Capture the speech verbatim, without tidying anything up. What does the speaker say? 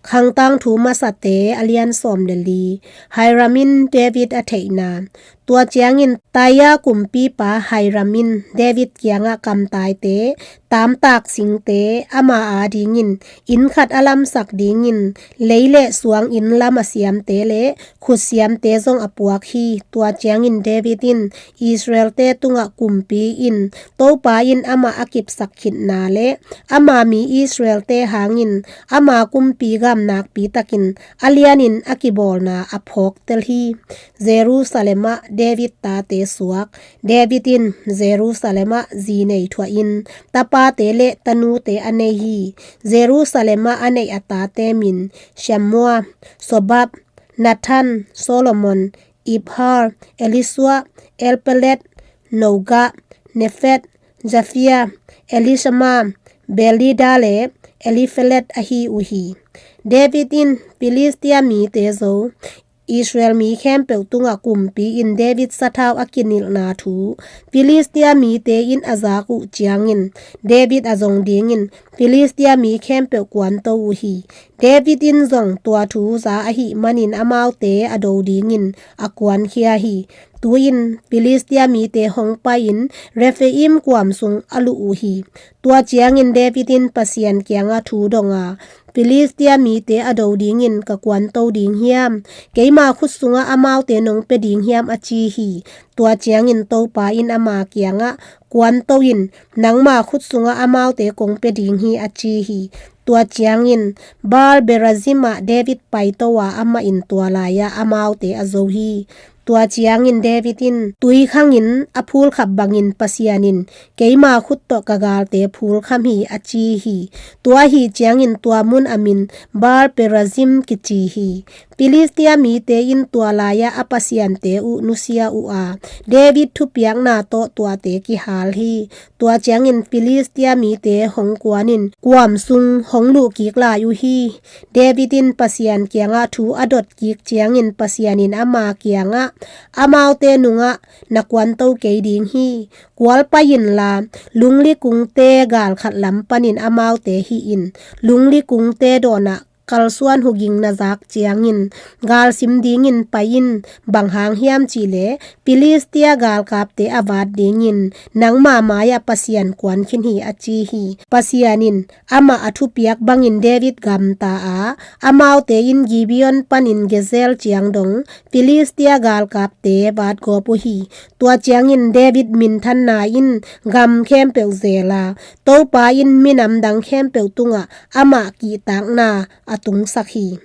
Khangtangthu Masate a lian sawm le li. Hiram in David a theihna. Tua ciangin Tyre kumpipa Hiram in David kiangah kamtaite, taamtak singte, ama adingin inn khat a lamsak dingin lei le suang inn lam a siamte le khutsiamte zong a puak hi. Tua ciangin David in Israelte tungah kumpi in, Topa in amah a kipsak khitna le ama mi Israelte hangin ama kumpi gam nakpi takin a lianin a kibawlna a phawktel hi. Jerusalem ah David tate suak. David in Jerusalem ah zi nei thuahin tapate le tanute a nei hi. Jerusalem ah a neih a tate min: Shammua, Sobab, Nathan, Solomon, Ibhar, Elisua, Elpelet, Noga, Nefet, Jafia, Elishama, Belida le Elifelet ahi uh hi. David in Filistia mite zo. Israel mi khempeuh tungah kumpi in David sathau a kinilhna thu Filistia mite in a zak uh ciangin, David a zong dingin Filistia mi khempeuh kuanto uh hi. David in zong tua thu za ahih manin amaute a do dingin a kuankhia hi. Tu-in Filistia mite hong pai-in Rephaim kuam sung a luh uh hi. Tua ciangin David in Pasian kiangah thu dong a, Filistia mite a do dingin ka kuanto ding hiam? Keima khut sungah amaute nong pia ding hiam, a ci hi. Tua ciangin Topa in ama kiangah, Kuanto in, nangma khut sungah amaute kong pia ding hi, a ci hi. Tua ciangin Baal Perazim ah David paito a, amah in tua lai-ah amaute a zo hi. Tua ciangin David in tui khangin a phulkhap bangin Pasian in keima khut tawh ka galte phulkham hi, a ci hi. Tua ahi ciangin tua mun a min Baal Perazim kici hi. Filistia mite in tua lai-ah a pasiante uh nusia uh a, David thupiakna tawh tuate kihal hi. Tua ciangin Filistia mite hong kuanin kuam sung hong luh kik lai uh hi. David in Pasian kiangah thu a dot kik ciangin Pasian in ama kiangah, Amaute nungah na kuanto kei ding hi. Kual pai inla, lungli kungte gal khat lam panin amaute hih in, lungli kungte dawnah kalsuan huging na zak ciangin, galsim dingin pai in. Bang hang hiam cihleh Filistia galkapte a vat dingin nangma mai-ah Pasian kuan khin hi, a ci hi. Pasian in amah a thupiak bangin David gamta a, amaute in Gibeon panin Gezer ciang dong Filistia galkapte vatgawp uh hi. Tua ciangin David minthanna in gam khempeuh zel a, Topa in minam dang khempeuh tungah amah kihtakna a tungsak hi.